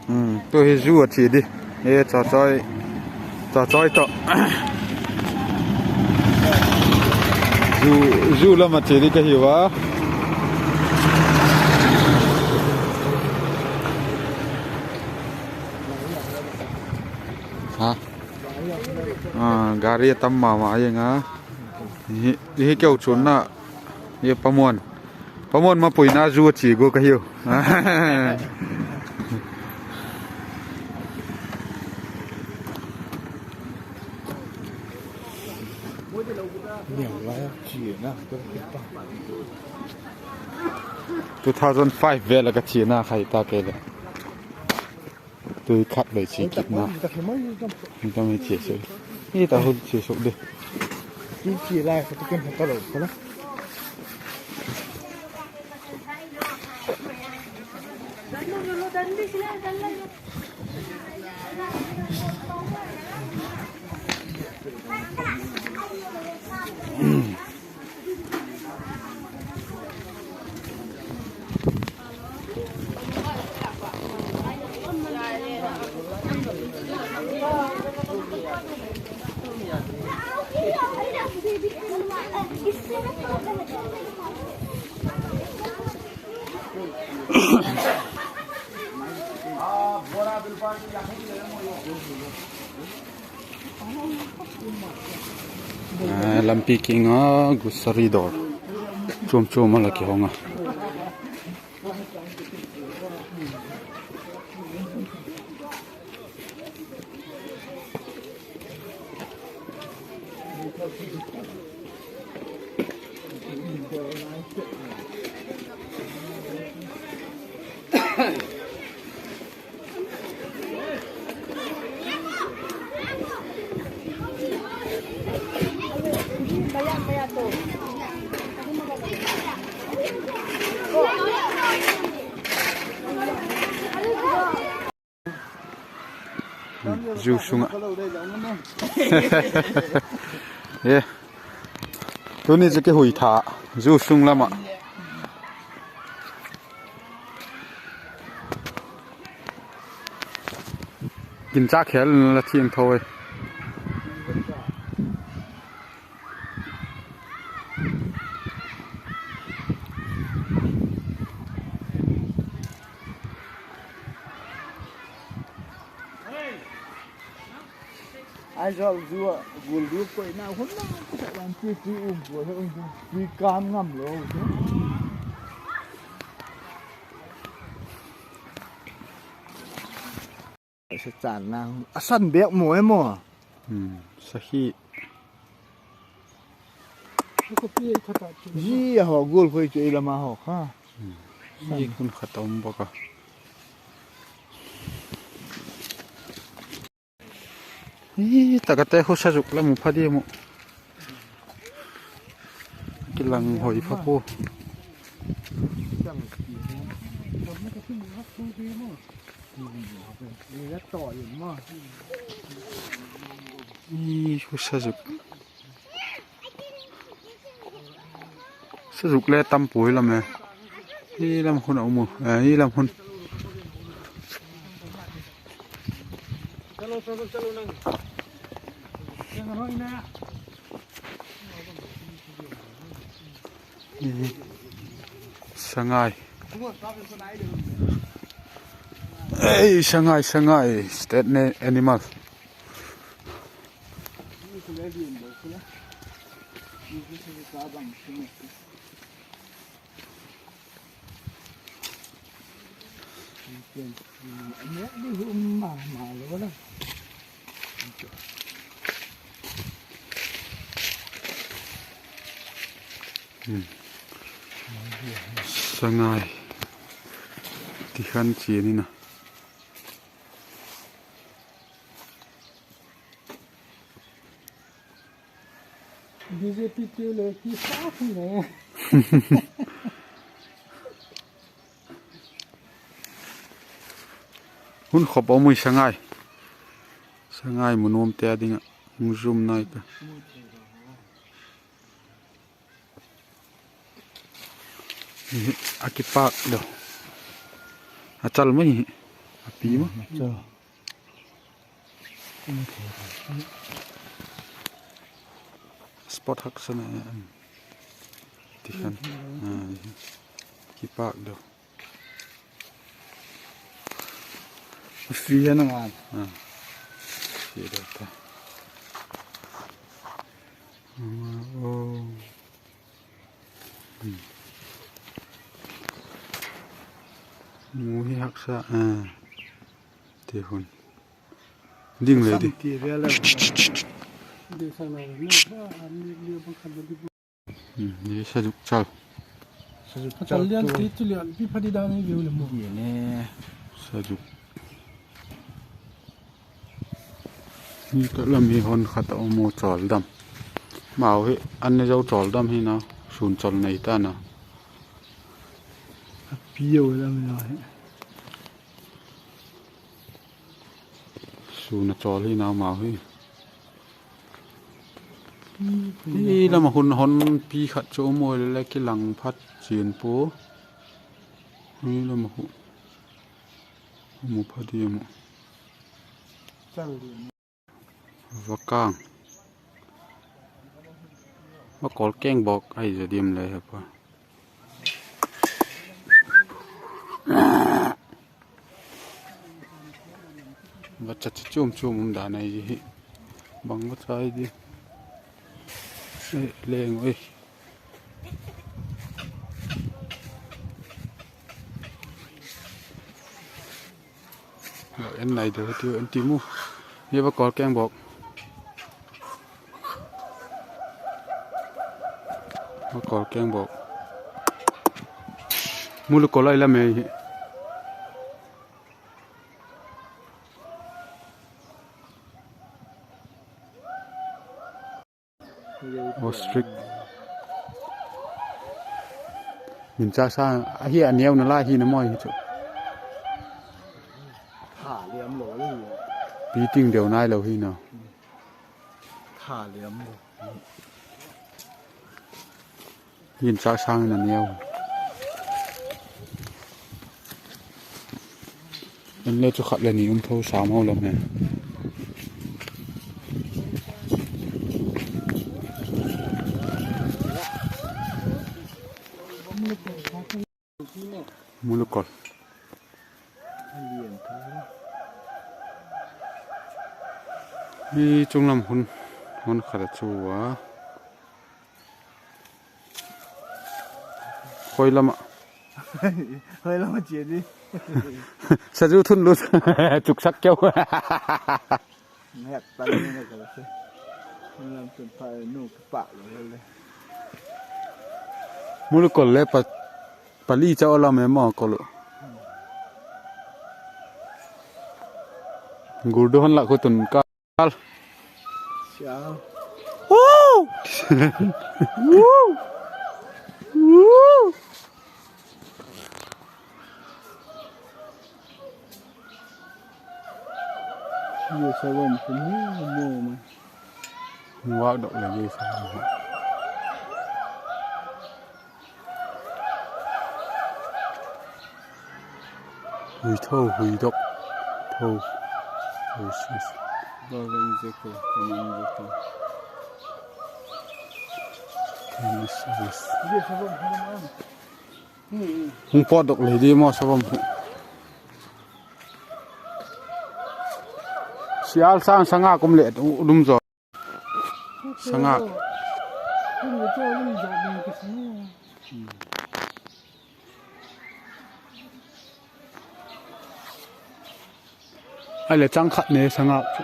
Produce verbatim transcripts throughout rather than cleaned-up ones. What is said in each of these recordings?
Hmm, tu hi zu a chia di. E, Chachawi, Chachawi tawh. Zu, zu lam a chia di ka hiu a. Ha? A, gari a tam ma ma ing a. Hi, hi keu chunna. Hi Pamuan. Pamuan mapuina zu a chia gua ka hiu. Two thousand five vel a ka chiana khai ta kei le. Tui khat lei chi kit na. Ni tam hi chia suk. Ni ta hun chia suk di. Ti chia lai kha tu ken kha ta lo kha la. Eh, lampi kiang a grocery dawr chuam chuam a la kihong a. Zu sung ah. E. Tuni chu kihui tha. Zu sung lam ah. Ginchâk khel la thiangtho e. Aizawl zu ah gul du koina hun na ka lam ti ti um pu he um pu ti kam ngam lo. Sa chan na a san bêk maw e maw. Hmm, sa hi. Zia haw gual khoi chu ei lam a haw kha. Hmm. Zia hun khat a um bawk a. Hi tak a te khu sa zuk la mu pha diam u. Kilang hoi pha pua. Ih, khu sa zuk. Sa zuk le tam pua hi lam e. Hi lam hun a um u. Eh, hi lam hun. Sangai. Ei, sangai, sangai. State animal. Sangai ti khan chian in a. BJP te le ti sa khu le. Hun khop a um ui sangai. Sangai mu nuam te a ding a hung zum nai ta. A kipak deu. A chal mai hi. A pi ma. Spot haksa na. Ti khan. Kipak deu. Free na ngan. Free deu ta. Mu hi haksa a. Ti hun. Ding le di. Ni sa zuk chal. Sa zuk chal lian ti chu lian pi pha di dan hi viu le mu. Sa zuk. Ni ka lam hi hon khat a um u chawl dam. Mau hi an ne zo chawl dam hi na. Sun chawl nei ta na. A pi u lam hi na hi. Sun a chawl hi na mau hi. Hi lam a hun hon pi khat chu um u le le kilang phat chian pu. Hi lam a hu. Mu pha di mu. Va kang. Va kawl keng bawk ai za diam le he pa. Va chat chuam chuam um dan ai hi. Bang va chai di. Leng oi. En nai deu ti en ti mu. Hi va kawl keng bawk. Va kawl keng bawk. Mu lu kawl ai la mei hi. Ostrich. Min cha sa ahi a neu na lai hi na mawi hi chu. Pi ting deu nai lo hi na. Hin chak sang in a neu. En le chu khat le ni um tho sam ho lam he. Mulukol. Mi chunglam hun, hun khat a chu a. Khoi lam ah. Khoi lam ah chia di. Sazu thun lut. Chuksak keu. Ngat ta ni na ka se. Lam tun pa nu ka pa lo le. Mulukol le pa, pali cha olam e ma kol. Gurdu hon la khu tun ka. Sial. Woo! Woo! Woo! Ye sa bam kum hi mo ma. Hung vak dok le ye sa bam. Hui tho, hui dok. Tho. Hui sis. Ba veng je ko, ko man je ko. Hui sis. Hung pawt dok le di maw sa bam. Sial sang sanga kum le u dum zo. Sanga. Ai le chang khat ne sangak chu.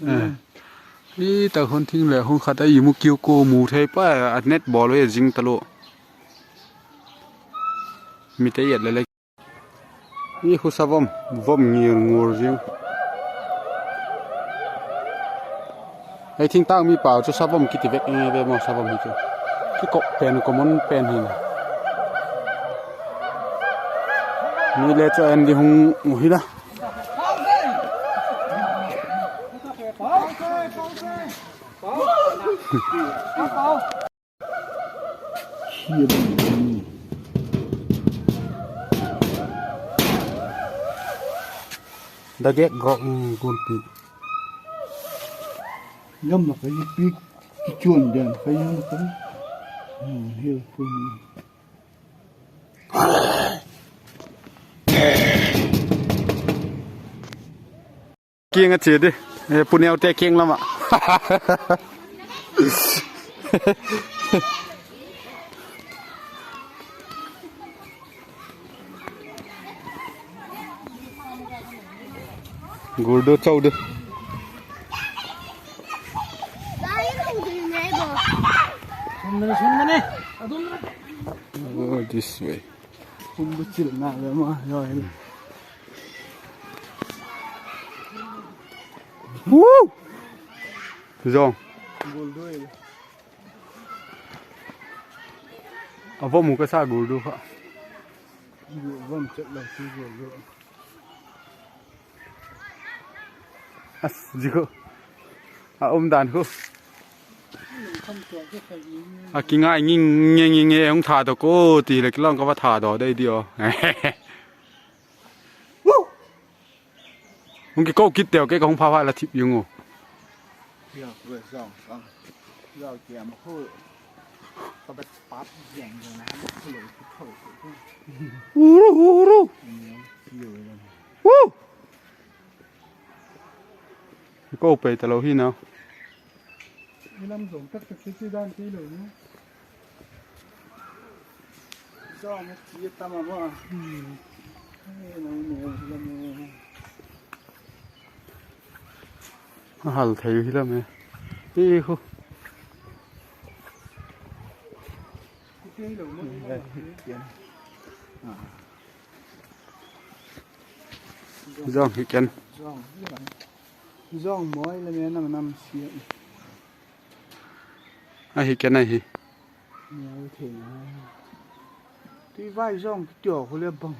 Eh. I ta hun thing le hun khat a i mu kiu ko mu thei pa a net ball ve zing talo. Mi te iat le le. I khu sa vom, vom ngir ngur zing. Ei thingtâng mi pau chu sa vom kiti vek nge ve maw sa vom hi chu. Kikop pen common pen hi. Mi le chu en di hung u hi la. Da gek gawk, mm, gulpi. Gam la ka hi pi, kichuan den ka hi ka. Mm, hil pun. Kiang a chia di. Eh, Pu Neute kiang lam ah. Gurdu chau di. Oh, this way. Woo! Zong. A vom u ka sa gurdu kha. As, zi khu. A um dan khu. A kingai nging nge nge nge hung tha to ko ti le kilawm ka va tha do dei di aw. Hung kiko kit teu ke ka hung pha pha la thip yung u. Uru, uru. Uu. Ko pei ta lo hi na. I lam zong tak tak si dan ti lo ni. Zong a ti tam a ma. Hmm. Ai, no, no, no. A hal thei hi lam e. Hi khu. Zong hi ken. Zong mawi le me nam nam sia. A hi ken a hi. Tui vai zong ki tio khu le bang.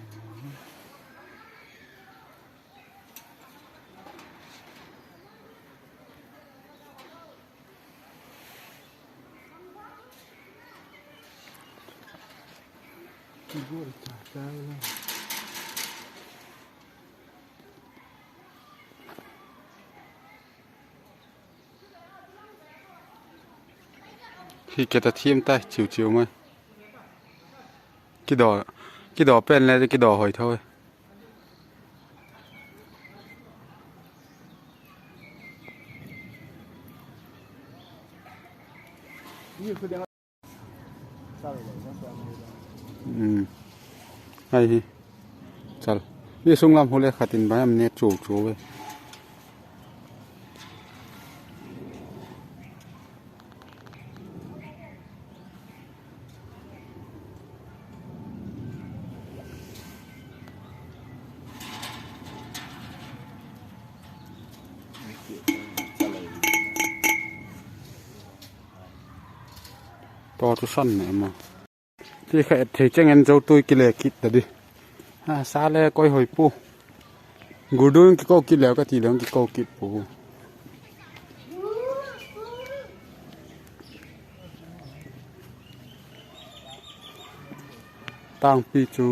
Hi ke ta thiam ta chiu chiu mai. Kido, kido pen le kido hoi tho. Ai hi. Chal. Ni sung lam hule khat in bai am ne chu chu ve. To tu san ne ma. Ti kha et thei cheng en zo tui kile kit ta di. Ha, sa le koi hoi pu. Gurdu in kiko kit leu ka ti leu kiko kit pu. Tangpi chu.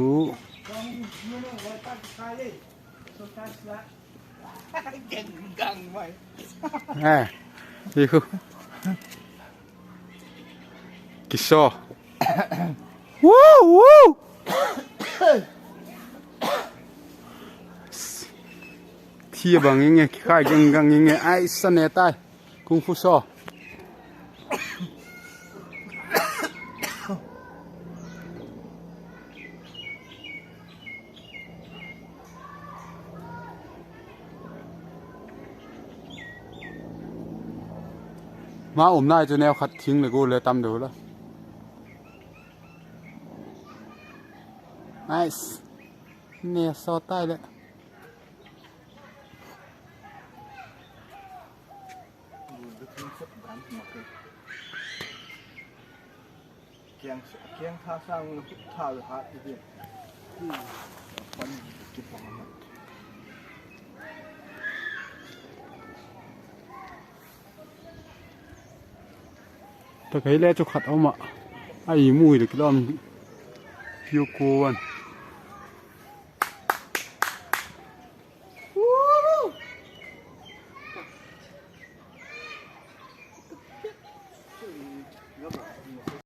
Gang mai. Eh, hi khu. Kiso. Woo, woo. Thi bang inge, kikhai geng gang inge, ai sa ne tai. Kung fu saw. Ma um nai chu neu khat thing le gu le tam deu la. Nice. Ne saw tai le. Tak hei le chu khat um ah. A i mu i le kilawm. Piu kuan.